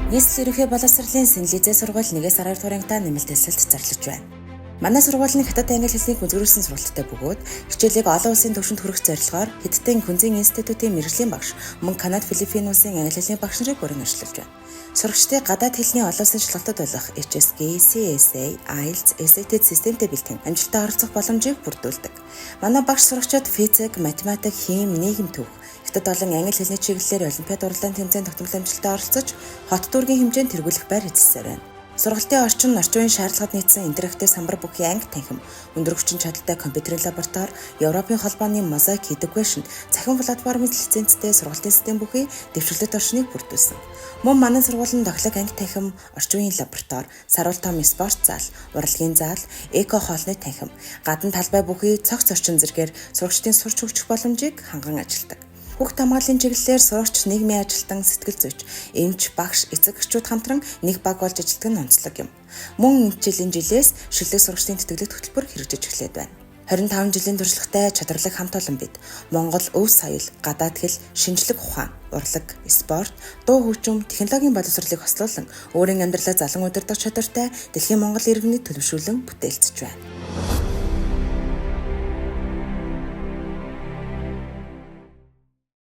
Нийслэл ерөнхий боловсролын Сэнлизээ сургууль 1-ээс 12 дугаар ангитай нэмэлт элсэлт зарлаж байна. Манай сургууль нь хятад англи хэлний гүнзгийрүүлсэн сургалттай бөгөөд хичээлийг олон улсын түвшинд хүргэх зорилгоор Хятадын Хүнзийн институтын мэргэжлийн багш, мөн Канада, Филиппин улсын англи хэлний багш нарыг бүрэн ажиллаж байна. Сурагчдыг гадаад хэлний олон улсын шалгалтад болох HSK, CSA, IELTS, SAT системтэй бэлтгэн амжилттай оролцох боломжийг бүрдүүлдэг. Манай багш сурагчид физик, математик, хими, нийгэм түүх, хятад болон англи хэлний чиглэлээр олимпиад уралдаан тэмцээнд тогтмол амжилттай оролцож, хот дүүргийн хэмжээнд тэргүүлэх байр эзэлсээр байна. Сургалтын орчин, орчин үеийн шаардлагад нийцсэн интерактив самбар бүхий анги танхим, өндөр хүчин чадалтай компьютерийн лаборатори, Европын холбооны Mosaic Education цахим платформын лицензтэй сургалтын систем бүхий дэвшилтэт орчныг бүрдүүлсэн. Мөн манай сургууль нь тохилог анги танхим, орчин үеийн лаборатори, саруул том спорт зал, урлагийн зал, эко хоолны танхим, гадна талбай бүхий цогц орчин зэргээр сурагчдын сурч хөгжих боломжийг ханган ажилладаг. Хүүхд хамгааллын чиглэлээр сурагч, нийгмийн ажилтан, сэтгэл зүйч, эмч, багш, эцэг эхчүүд хамтран нэг баг болж ажилладаг нь онцлог юм. Мөн энэ жилийн жилээс шүлэг сурагчдын тэтгэлэг хөтөлбөр хэрэгжиж эхлээд байна. 25 жилийн туршлагатай чадварлаг хамт олон бид Монгол өв соёл, гадаад хэл, шинжлэх ухаан, урлаг, спорт, дуу хөгжим, технологийн боловсролыг хослуулан өөрийн амьдралаа залан удирдах чадвартай дэлхийн Монгол иргэнийг төлөвшүүлэн бүтээлцэж байна.